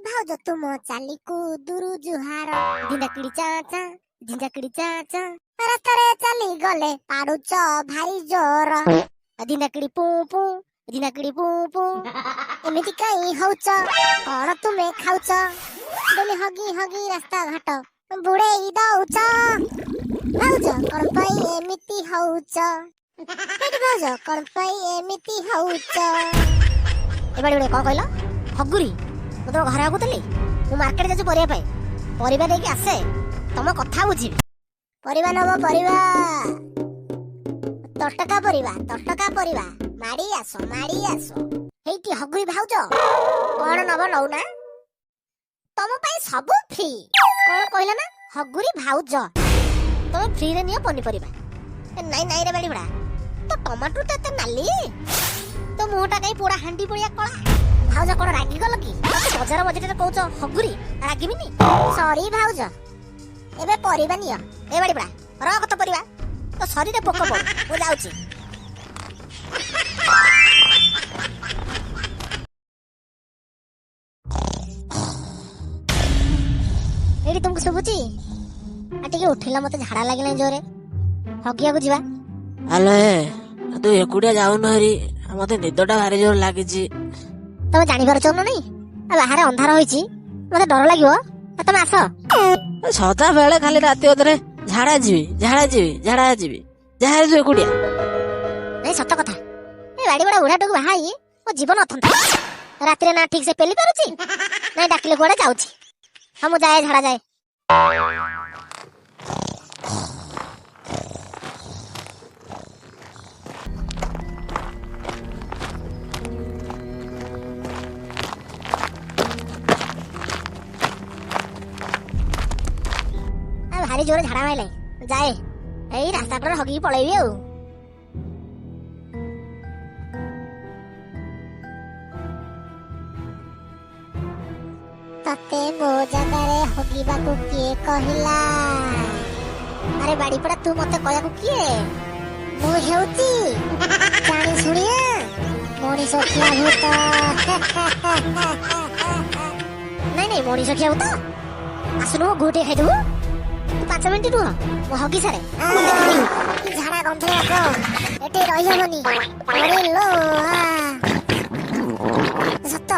ଭାଉଜ ତୁମ ଚାଲିକୁ ଦୁରୁ ଜୁହାର। ଝିଞ୍ଜାକିଡି ଚା ଚା, ଝିଞ୍ଜାକିଡି ଚା ଚା, ରାସ୍ତାରେ ଚାଲି ଗଲେ ପାଡୁଚ ଭାରି ଜୋର। ଝିଞ୍ଜାକିଡି ପୁଁ ପୁଁ, ଝିଞ୍ଜାକିଡି ପୁଁ ପୁଁ, ଏମିତି କାଇଁ ହଉଚ? କଣ ତୁମେ ଖାଉଚ? ଡେଲି ହଗି ହଗି ରାସ୍ତା ଘାଟ ବୁଡେଇ ଦଉଚ। ଭାଉଜ, କଣ ପାଇଁ ଏମିତି ହଉଚ? ଏଇଠି ଭାଉଜ, କଣ ପାଇଁ ଏମିତି ହଉଚ? ଏବାଡ଼ି ଗୋଟେ କଣ କହିଲ? ହଗୁରି, ମୁଁ ତମ ଘରେ ହଗୁଥିଲି? ମୁଁ ମାର୍କେଟ ଯାଉଛି ପରିବା ପାଇଁ। ପରିବା ଦେଇକି ଆସେ, ତମ କଥା ବୁଝିବି। ପରିବା ନବ? ପରିବା, ତଟକା ପରିବା, ତଟକା ପରିବା, ମାଡି ଆସ, ମାଡି ଆସ। ହେଇଟି ହଗୁରି ଭାଉଜ, କଣ ନବ ନଉନା? ତମ ପାଇଁ ସବୁ ଫ୍ରି। କଣ କହିଲ ନା? ହଗୁରି ଭାଉଜ, ତମେ ଫ୍ରିରେ ନିଅ ପନିପରିବା। ଏ ନାଇଁ ନାଇଁ ରେ ବାଡ଼ି ଭଡା, ତ ଟମାଟୋ ତ ଏତେ ନାଲି, ତୋ ମୁହଁଟା କାଇଁ ପୋଡା ହାଣ୍ଡି ଭଳିଆ କଳା? ଭାଉଜ, କଣ ରାଗିଗଲ କି? ମତେ ବଜାର ମଝିରେ କହୁଛ ହଗୁରି, ରାଗିବିନି? ସରି ଭାଉଜ, ଏବେ ପରିବା ନିଅ। ଏ ବାଡ଼ି ପଡା, ରଖ ତ ପରିବା, ତ ଶରୀରେ ପୋକ ପଡୁ। ମୁଁ ଯାଉଛି। ଏଇଠି ତୁମକୁ ଶୁଭୁଛି? ଆଉ ଟିକେ ଉଠିଲା, ମତେ ଝାଡା ଲାଗିଲାଣି ଜୋରେ, ହଗିବାକୁ ଯିବା। ଆଲୋ ହେ, ତୁ ଏକୁଟିଆ ଯାଉନୁ ହେରି, ମତେ ନିଦଟା ଭାରି ଜୋର ଲାଗିଛି। ତମେ ଜାଣିପାରୁଛ ନା ନାଇଁ? ଆଉ ବାହାରେ ଅନ୍ଧାର ହୋଇଛି, ମତେ ଡର ଲାଗିବ। ଆଉ ତମେ ଆସ। ସଦାବେଳେ ଖାଲି ରାତି ଅଧରେ ଝାଡା ଯିବି, ଝାଡା ଯିବି, ଝାଡା ଯିବି। ଯାହା ତୁ ଏକୁଟିଆ। ନାଇଁ, ସତ କଥା, ଏ ବାଡି ବଡ ବୁଢାଟାକୁ ବାହା ହେଇ ମୋ ଜୀବନ ଅଥନ୍ତା। ରାତିରେ ନା ଠିକ ସେ ପେଲି ପାରୁଛି, ନାଇଁ ଡାକିଲେ କୁଆଡେ ଯାଉଛି। ହଁ, ମୁଁ ଯାଏ, ଝାଡା ଯାଏ। ଆଉ ଭାରି ଜୋରେ ଝାଡା ମାଇଲେ, ଯାଏ, ଏଇ ରାସ୍ତା କଡ଼ରେ ହଗିକି ପଳେଇବି। ଆଉ ତତେ ମୋ ଜାଗାରେ ହଗିବାକୁ କିଏ କହିଲା? ଆରେ ବାଡିପଡା, ତୁ ମତେ କହିବାକୁ କିଏ? ମୁଁ ହେଉଛି ଜାଣି ଶୁଣିଆ ମଣିଷ ଖିଆ ଭୂତ। ନାଇଁ ନାଇଁ, ମଣିଷ ଖିଆ ଭୂତ? ଆସୁନୁ, ମୋ ଗୋଟିଏ ଖାଇଦେବୁ। ତୁ 5 ମିନିଟ୍ ରୁହ, ମୁଁ ହଗି ସାରେ। ଝାଡା ଗନ୍ଧରେ ବାପ ଏଠି ରହିହବନି। ଆରେ ଲୋ, ସତ।